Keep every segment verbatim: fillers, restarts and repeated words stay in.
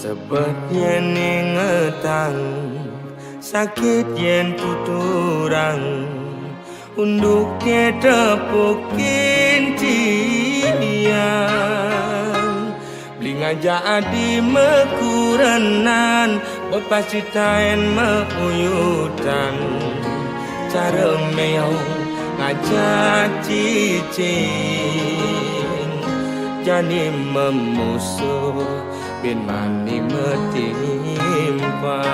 Tebet yen ingetang, sakit yen tuturang, unduk ke tepukin tiang. Beli ngajak adi mekurenan, bepasitaen meuyutan. Cara meong ngajak cicing, jani memusuh bin mani metimpa.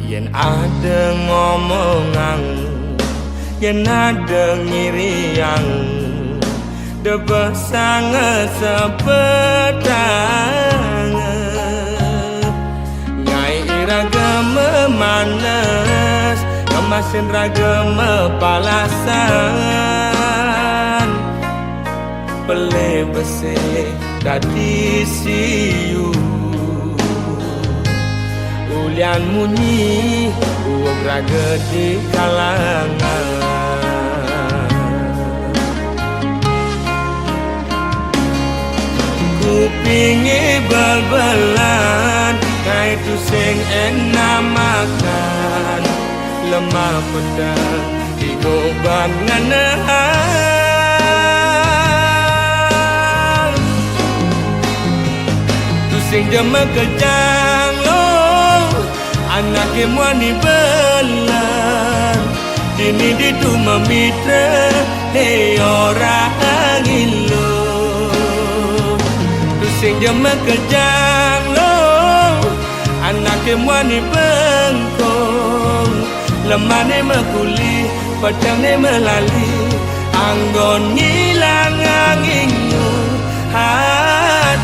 Yen ada ngomongang, yen ada ngiriang, debeh sanget sepetang. Ngai iraga memanes, kemasin raga mepalasan. Pelih besih dadi siu. Ulian munyi uug raga di kalangan. Kupinge bal-balan, kai tusing enamakan. Lemah peteng, igo ban ngenehang. Tusing jema kejang lo, anake muani belan. Dini ditu memitra, he orang ilo. Tusing jema kejang lo, anake muani bengkong. Lemane mekuli, petengne melali, anggon ngilang angingu hati.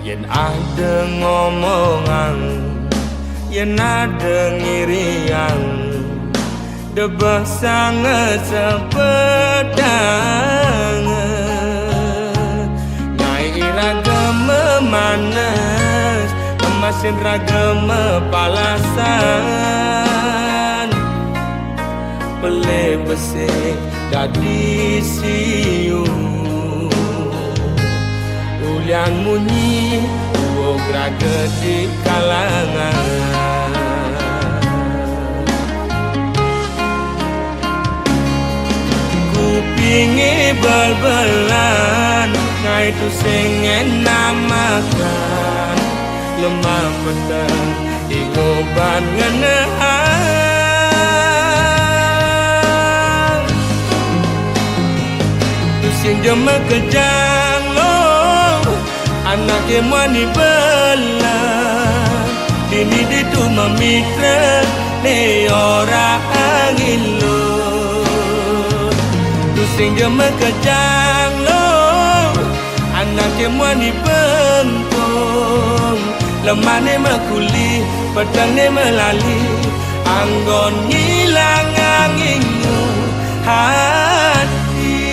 Yen ada ngomongang, yen ada ngiriang, debeh sanget sepedang. Ngai iraga memanes, kemasin raga mepalasan. Pelih besih dadi siu. Ulian munyi uug raga di kalangan. Kupinge bal-balan, ngai tusing enamakan. Lemah peteng, igo ban ngenehang. Tusing jema kejang lo, anake muani belan. Dini ditu memitra, ne orang ilo. Tusing jema kejang lo, anake muani bengkong. Lemane mekuli, petengne melali, anggon ngilang angingu hati.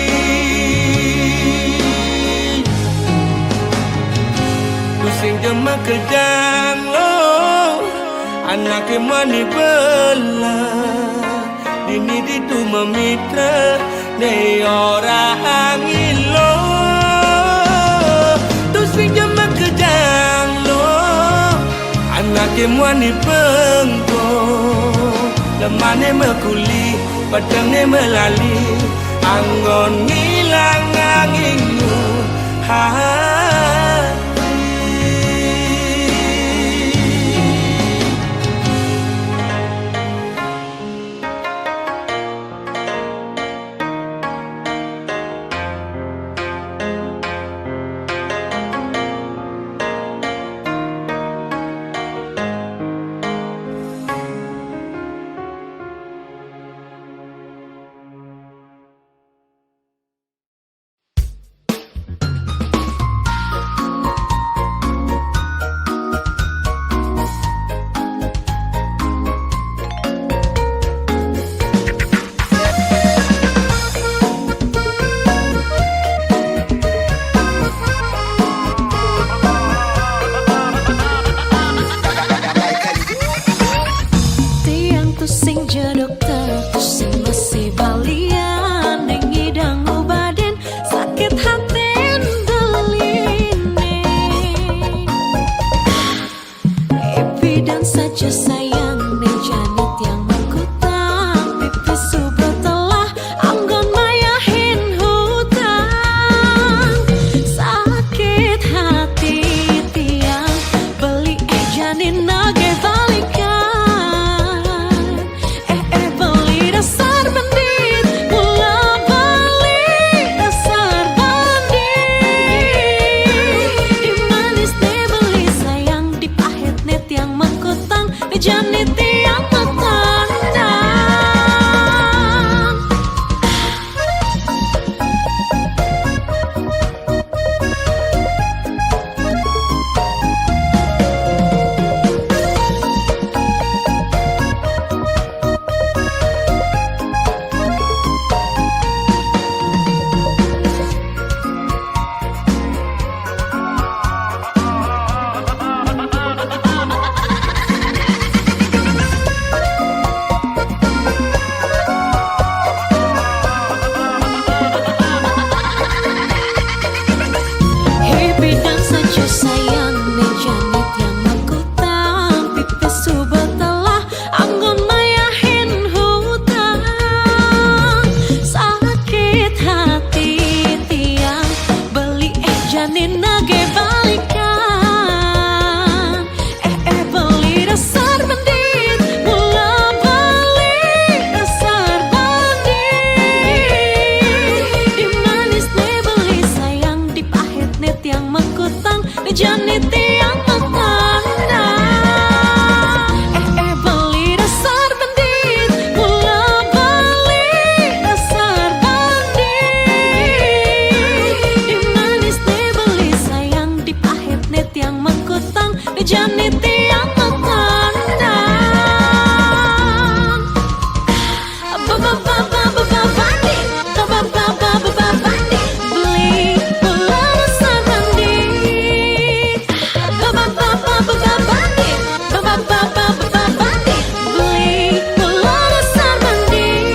Tusing jema kejang lo, anake muani belan. Dini ditu memitra, ne orang ilo. Tusing jema kejang lo, anake muani bengkong. Lemane mekuli, petengne melali, anggon ngilang angingu hati. taja sayang, ne jani tiang mengkutang, pipis suba telah, anggon mayahin hutang. Sakit hati tiang, beli eh jani nagih balikan. Eh, eh, beli dasar mendit, mula beli dasar bandit. Di manis ne beli sayang, di pahit ne tiang mengkutang, di jani tiang matandang. Hibidang saja sayang, ne jani tiang mengkutang, pipis suba telah, anggon mayahin hutang. Sakit hati tiang, beli eh jani nagih balikan. Eh, eh, beli dasar mendit, mula beli dasar bandit. Di manis ne beli sayang, di pahit ne tiang mengkutang, di jani tiang matandang. Eh, eh, beli dasar mendit, mula beli dasar bandit. Di manis ne beli sayang, di pahit ne tiang mengkutang, di jani tiang matandang. Ba, ba, ba, ba, ba, ba, bandit. Ba, ba, ba, ba, ba, ba, bandit. Beli mula dasar bandit. Ba, ba, ba, ba, ba, ba, bandit. Ba, ba, ba, ba, ba, ba, bandit. Beli mula dasar bandit.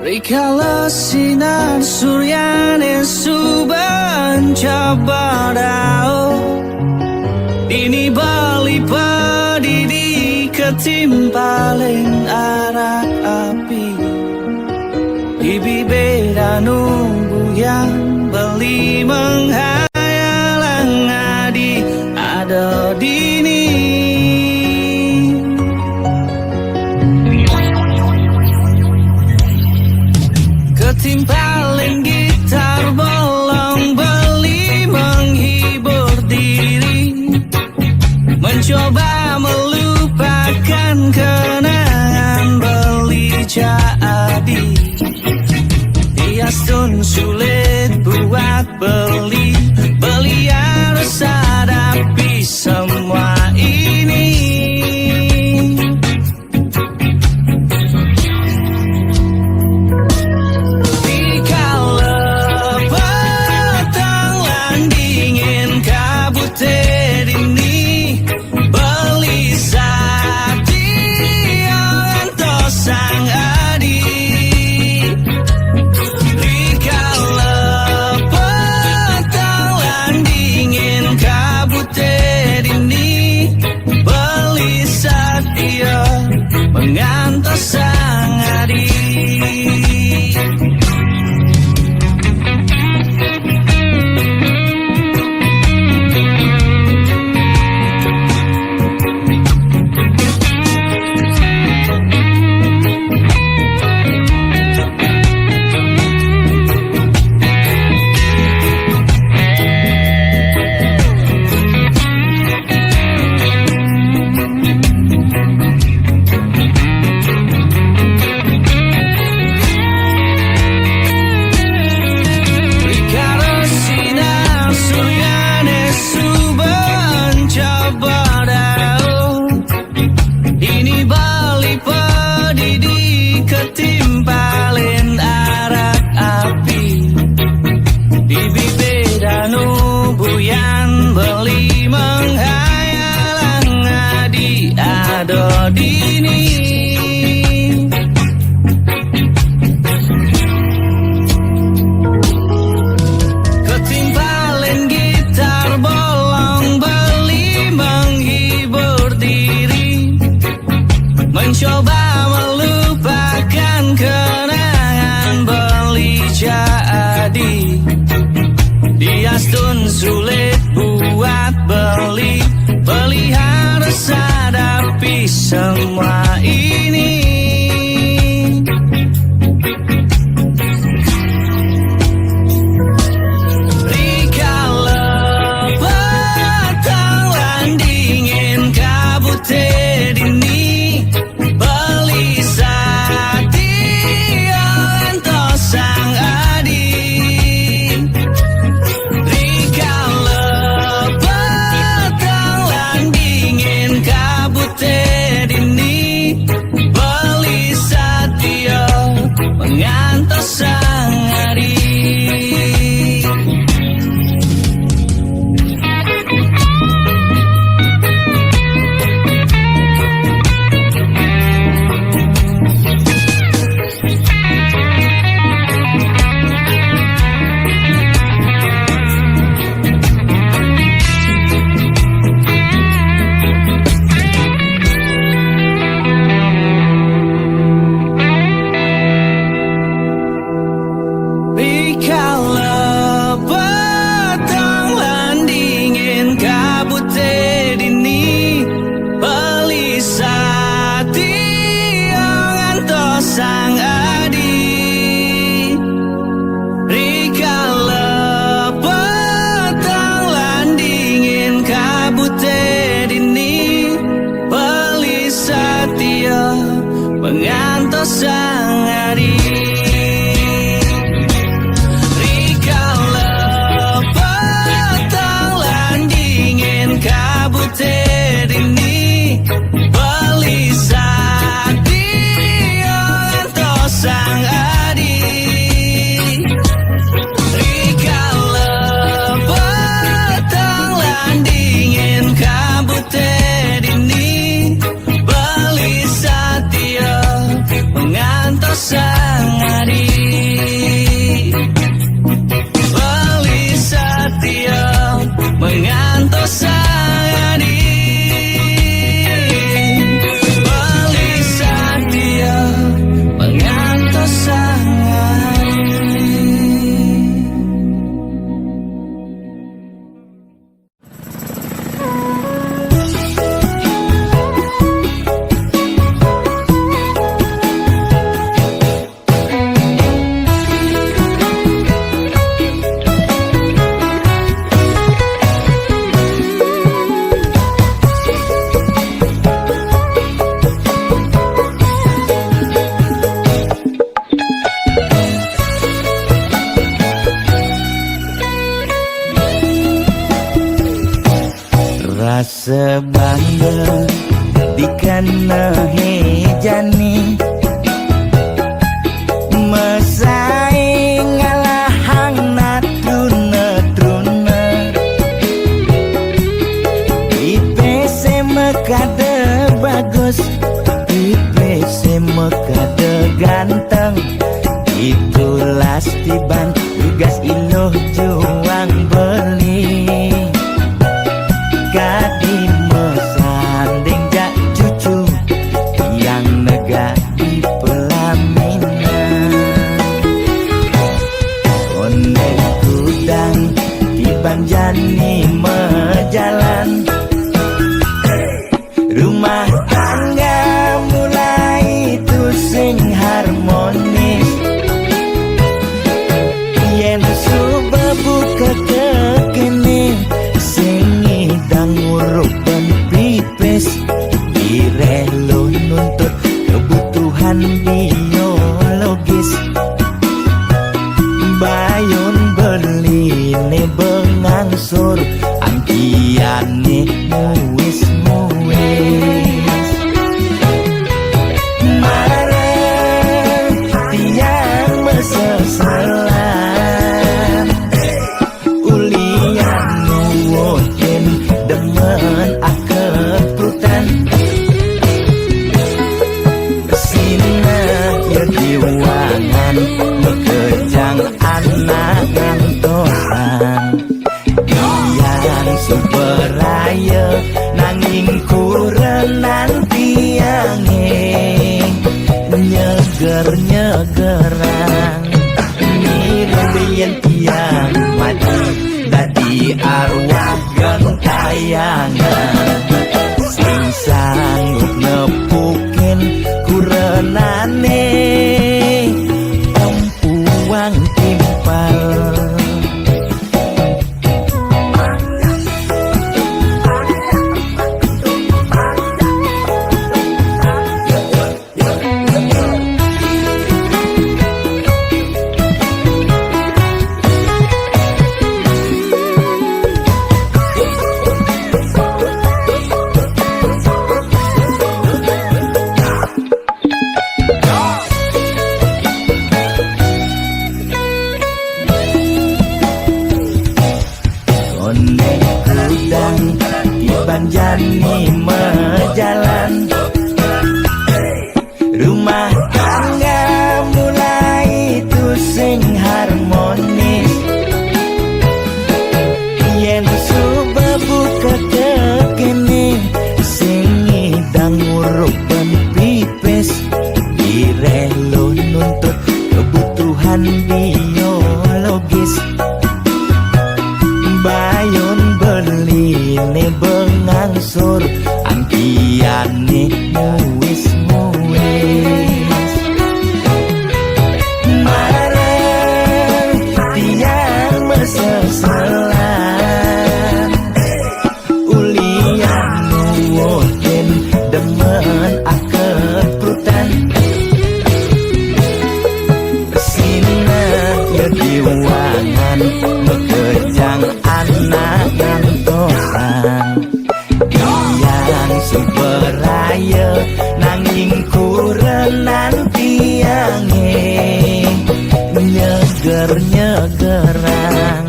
Rikala sinar surya ne suba encap badao, dini beli padidi ketimpalin arap api. Di bibir anu buyang beli menghayal ngadi ada dini. Ketimpalin gitar bolong beli menghibur diri, mencoba melupakan kenangan beli jadi. Tiastun sulit buat beli, beli harus hadapi semua ini. Dikala petang lan dingin kabut te dini, beli satia tosang adi. Dikala petang Dini. Ketimpalen gitar bolong beli menghibur diri, mencoba melupakan kenangan beli jadi. Diastun sulit buat beli, pelihara hadapi semua ini. Rikala petang lan dingin kabut dini, beli satia ngantos sang adi. Rikala petang lan dingin kabut dini, beli satia ngantos sang adi. Rikala petang lan dingin kabut dini, beli satia ngantos sang adi. Rikala petang lan dingin kabut dini, beli satia ngantos sang adi. Rikala petang lan dingin kabut dini, beli satia ngantos sang adi. Rikala petang lan dingin kabut dini, beli satia ngantos sang adi. Beli satia ngantos sang adi. Beli satia ngantos sang adi. Rasa bangga dikana hejani, masaing ngalahang natruna-truna. Ipe se makada bagus, ipe se makada ganteng, itulah Tiban tugas iloh juang beli. Kadi masanding jak cucu yang negak di pelaminan. Onde kudang Tiban jani majalan. Rumah tangga mulai tu sing harmonis. Yen suba buka kekene, sing ngidang urupan pipis. Direh lo nuntut kebutuhan biologis. Bayun beline bengang sur, angkiane muis-muis. Marang tiang meseselan, ulian nuwuhin demen akeprutan. Tiang mati dadi arwah gentayangan, sing sanggup nepukin kurenane tempuwang timpal. Konek kudang iban jani majalan. Rumah tangga mulai tu sing harmonis. Yen suba buka tekene, sing ngidang uruk ben pipis. Direh lo nuntut kebutuhan biologis. Bayun beline bengangsur, angkiane muis-muis. Marang tiang meseselan, ulian nuwutin demen akeprutan. Sinah ya diwangan, mekejang anak ngantosan. Tiang subaraya nanging kurenan tiange nyeger-nyegerang.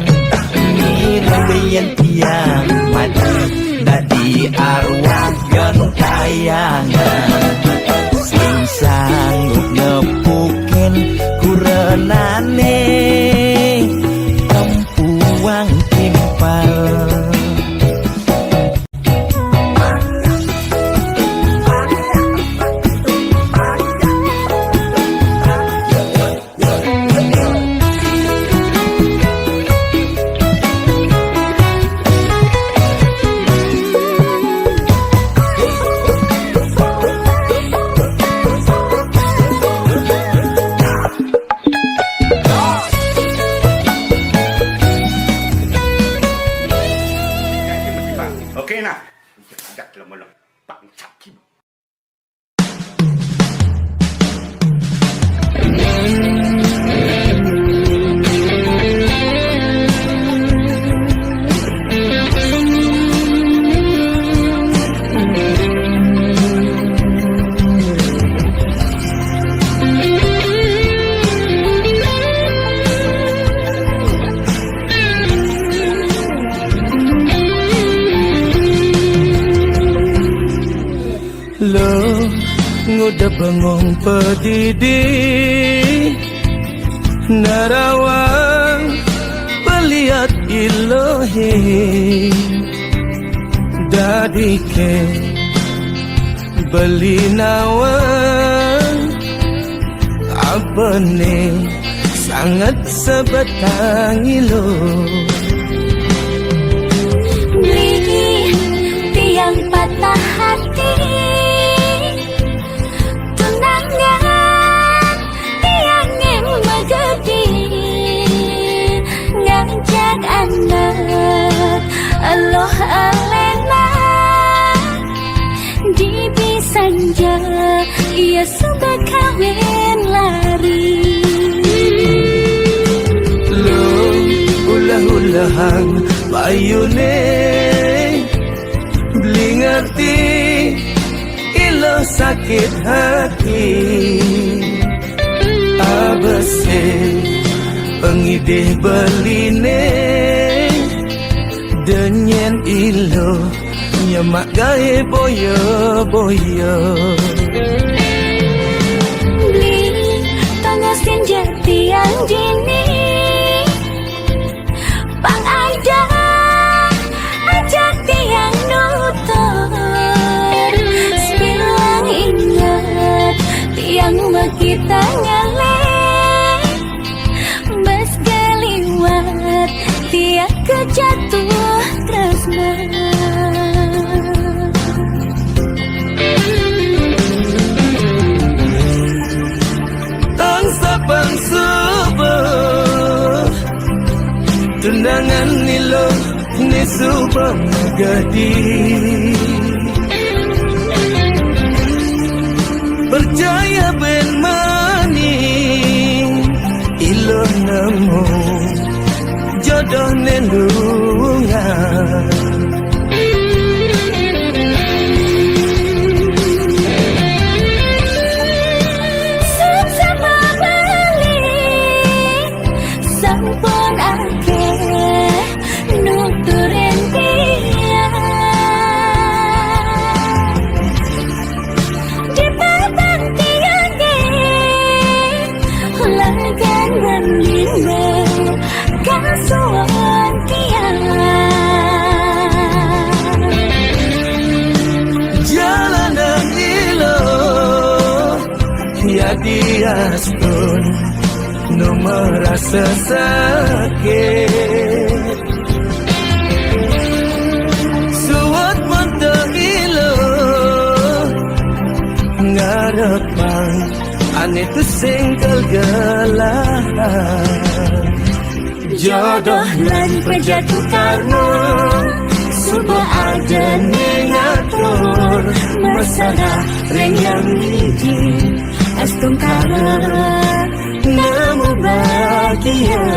Ngira yen tiang mati dadi arwah gentayangan, sing sanggup nepukin kurenane tempuwang timpal. Oke, nah. Iya, ada lama-lama. Bang Caki. Lo nguda bengong pedidi, narawang peliat ilohe. Dadi ke beli nawang, abene sanget sebatang ilo. Beli tiang patah hati, tunangan tiang yang megedi, ngajak anak eloh alena. Dibi sanja iya suba kawin lari. Lo ulah-ulahang bayune, beli ngerti ilo sakit hati. Abese pengidih beline, denyen ilo nyemak gae boya-boya. Beli tangah senja tiang dini, pang ada ajak tiang nutur. Sebilang ingat tiang makita ngalih, bas gali Tiang kejatuh tresna. Tang sapang suba tunangan ni lo ni suba magadi. Percaya ben mani ilo nemu jodoh ne lungan. Suksma beli sampun akeh nuturin tiang. Di babang tiang di lagan ngendingnya kasuan tiang. Jalan nang ilo ya diastun nu merasa sakit. Suat mata ilo ngarepang ane tu singkel gelah. Jodoh lan pejatu karma suba ada ne ngatur. Mesra ring yang niji astungkara nemu bagia.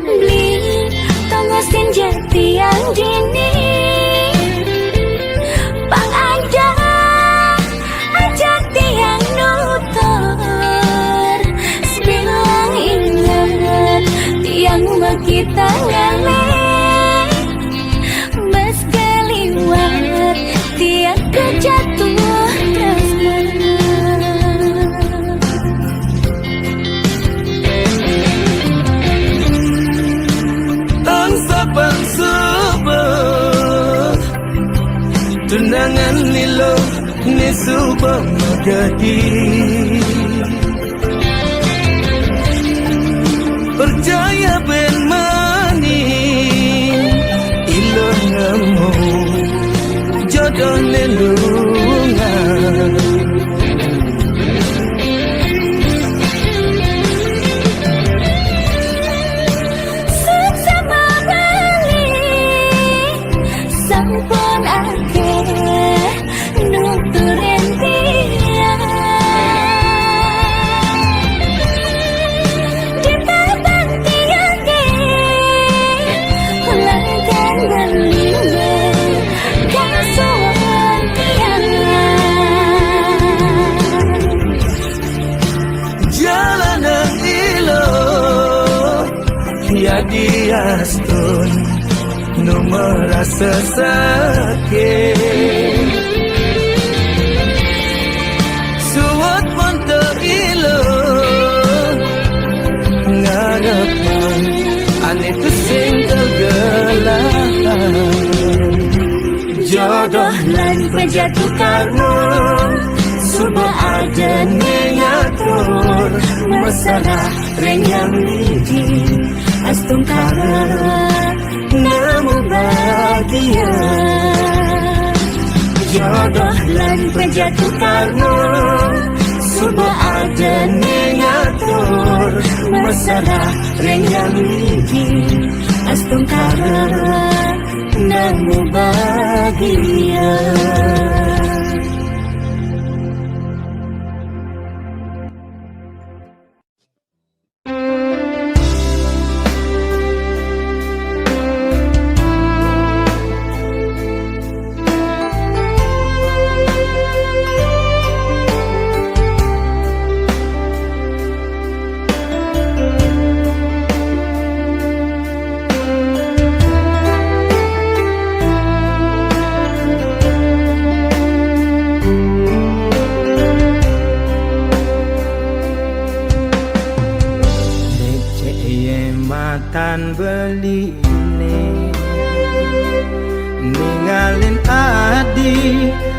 Beli tongos tinja tiang dini. Pang aja, aja tiang nutur. Sebilang ingat tiang makita ngalih. Bas kaliwat tiang kejatuh tresna. Tang sapang suba tunangan ni lo ni suba magadi. Percaya ben mani ilo nemu jodoh ne lungan. Suksma beli sampun akeh nuturin tiang. Di babang tiang di lagan ngendingnya kasuan tiang. Jalan nang ilo ya diastun nu merasa sakit. Suat mata ilo ngarepang ane tu singkel gelah. Jodoh lan pejatu karma suba ada ne ngatur. Mesra ring yang niji astungkara nemu bagia. Jodoh lan pejatu karma suba ada ne ngatur. Mesra ring yang niji astungkara nemu bagia.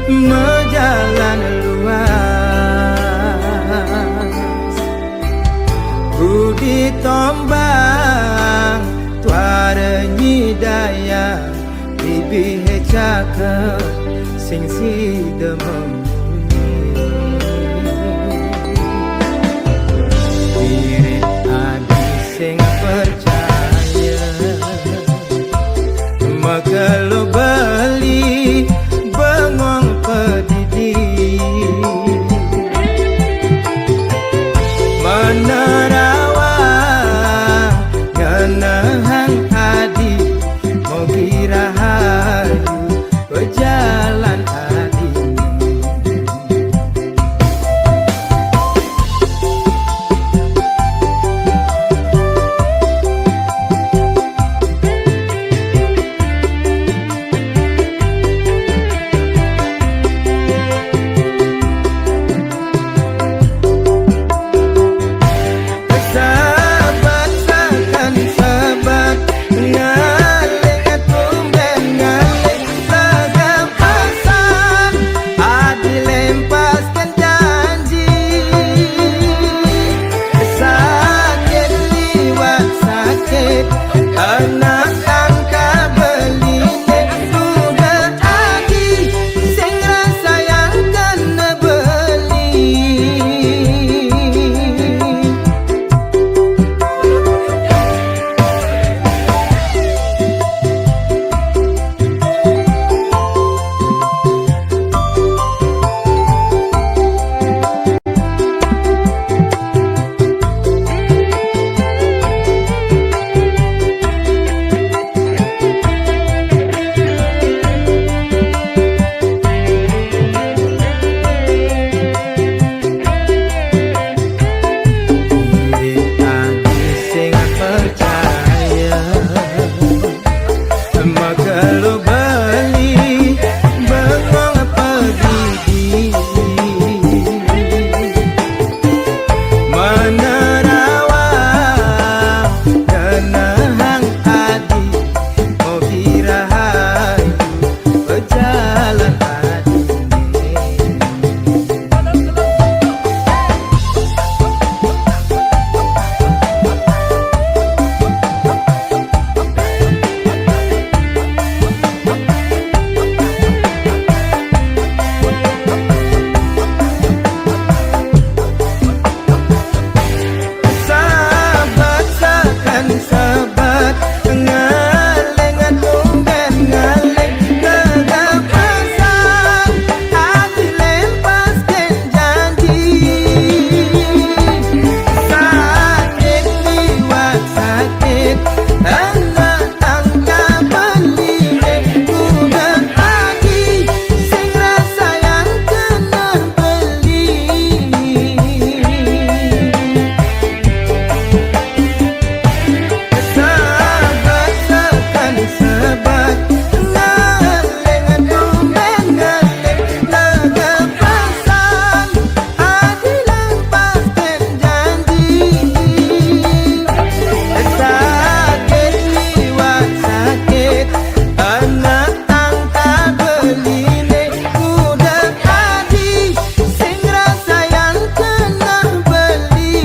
Majalan luas, budi tombang, tuara nyidaya, bibih cakep, sing sida memunyi. Diri adi sing percaya, makelo beli bengong pedidi. Menerawang ngenehang adi, mogi rahayu bejalan adi. Sebat sakan sebat, ngaling tumben ngaling, legapasan adi lempaskan janji. Sakit liwat sakit, anak angka beli, udah adi sing rasayang kena beli. Diri adi sing percaya, makelo beli bengong pedidi. Menerawang ngenehang adi, mogi rahayu bejalan adi. Sebat sakan sebat, ngaling tumben ngaling, legapasan adi lempaskan janji. Sakit liwat sakit, anak angka beli, udah adi sing rasayang kena beli. Sebat sakan sebat, ngaling tumben ngaling, legapasan adi lempaskan janji. Sakit liwat sakit, anak angka beli, udah adi sing rasayang kena beli.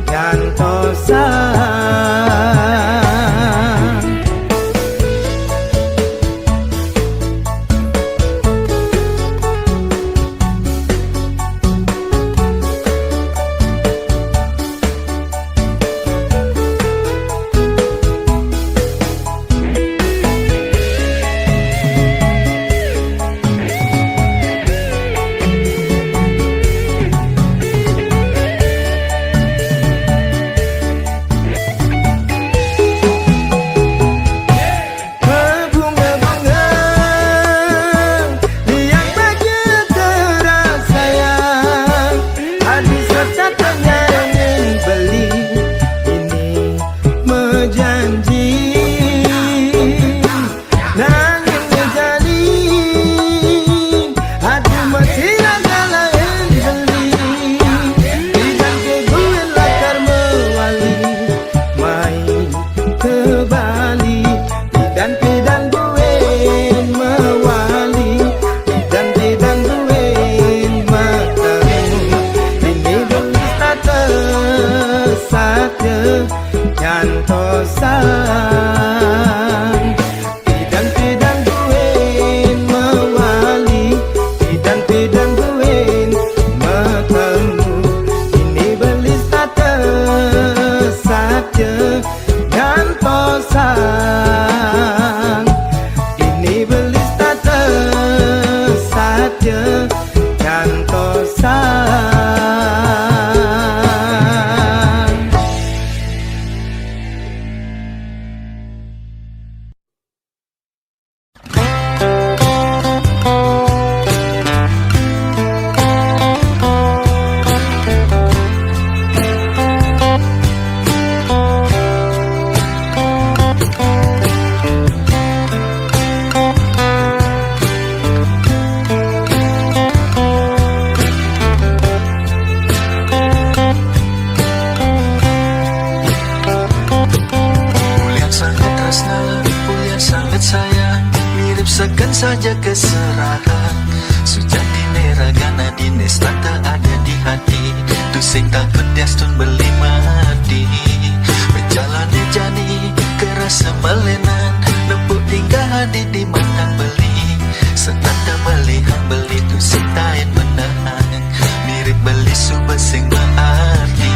Nyantosang. Berbunga-bunga riang bahagia terasa sayang. Adi serta tanya ingin beli, ini menjanji. Nanging ngejali, adi mesti ada lain beli. Idan keguin lakar mewali, mai ke Bali. Idan-idan buin mewali, idan-idan buin metemu. Ini beli status saja nyantosang. Idan-idan buin mewali, idan-idan buin metemu. Ini beli status saja nyantosang. Ini beli status saja nyantosang. Bulian sangat tresna, bulian sangat sayang, mirip sagan saja keserahan. Sujati ne ragana, adi ne setata ada di hati. Tusing takut diastun beli mati. Bejalane jani kerasa melenan, nepuk tingkah adi di matan beli. Setata melihat beli, tusing tain menahan. Mirip beli suba sing bearti.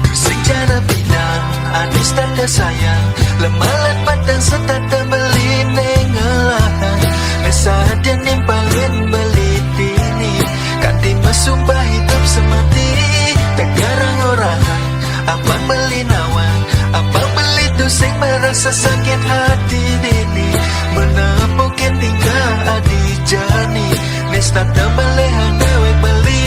Tusing cara bidang, adi setata sayang, lemalan patang setata beli ne ngelahan. Ngesah adi nimpalin beli dini, kanti mesumpah hidup semati. Tegarang orang, abang beli nawang, abang beli tusing merasa sakit hati dini. Menapukin tingkah adi jani, nesta tembelehan dewek beli.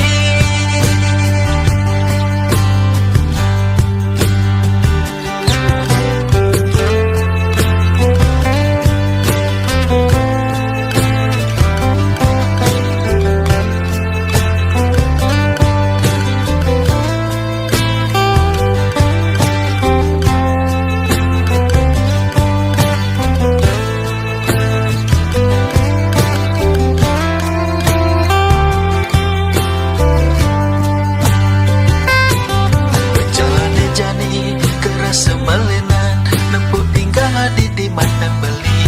Bejalane jani kerasa melenan, nepuk tingkah adi di matan beli.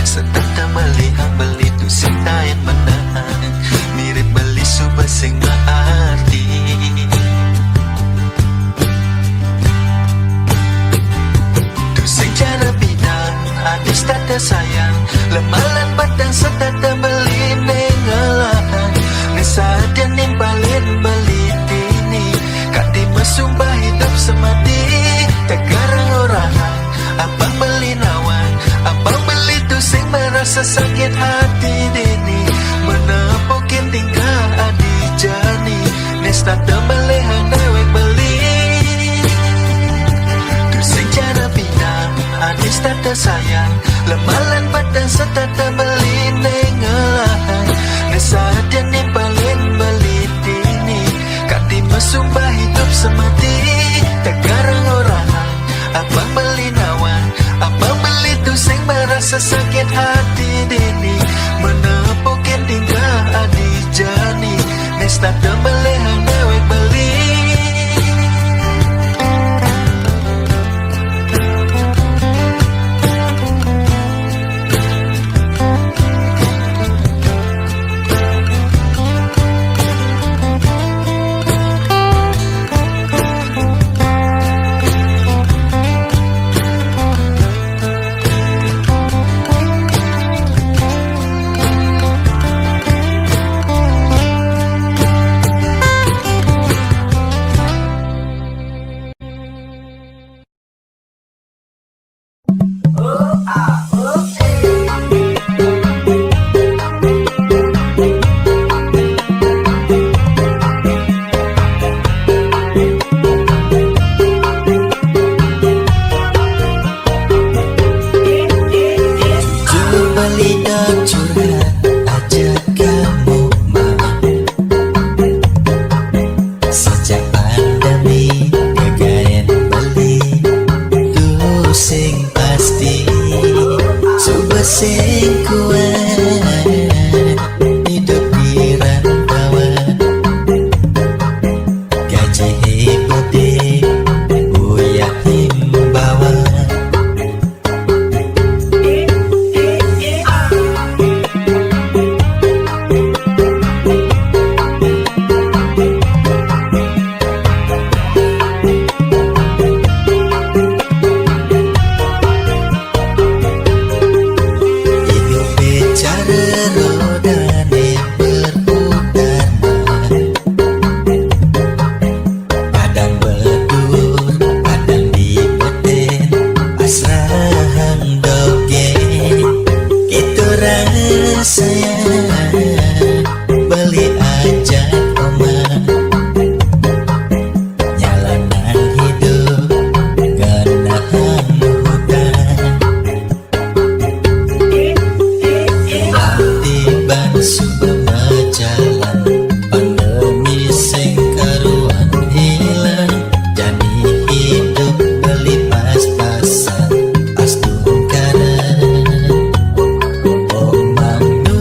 Setata melihat beli, tusing tain menahan. Mirip beli suba sing bearti. Tusing cara bidang, adi setata sayang, lemalan patang setata beli ne ngelahan. Ngesah adi nimpalin beli dini, kanti mesumpah hidup semati. Tegarang orang, abang beli nawang, abang beli tusing merasa sakit hati dini. Menapukin tingkah adi jani, nesta tembelehan dewek beli. Tusing cara bidang, adi setata sayang, lemalan patang setata beli ne ngelahan. Ngesah adi nimpalin beli dini, kanti mesumpah hidup semati. Tegarang orang, abang beli nawang, abang beli tusing merasa sakit hati dini. Menapukin tingkah adi Satu beli hang dewek beli. Jujur beli dan curhat aja kamu mah. Sejak pandemi gagaén beli, tuh sing pasti suba sing kuat hidup di rantauan. Gaji hibur di uyah himbauan. Hidup bicara roda nih berputar. Kadang bedur, kadang dibeten, pasrah hang dogén. Kitu rasanya beli ajak oma. Nyalanan hidup, ganahan hutang. Tiban suba majalan, pandemi sing karuan hilang, jani hidup beli pas-pasan, pas tungkaran. Omang nu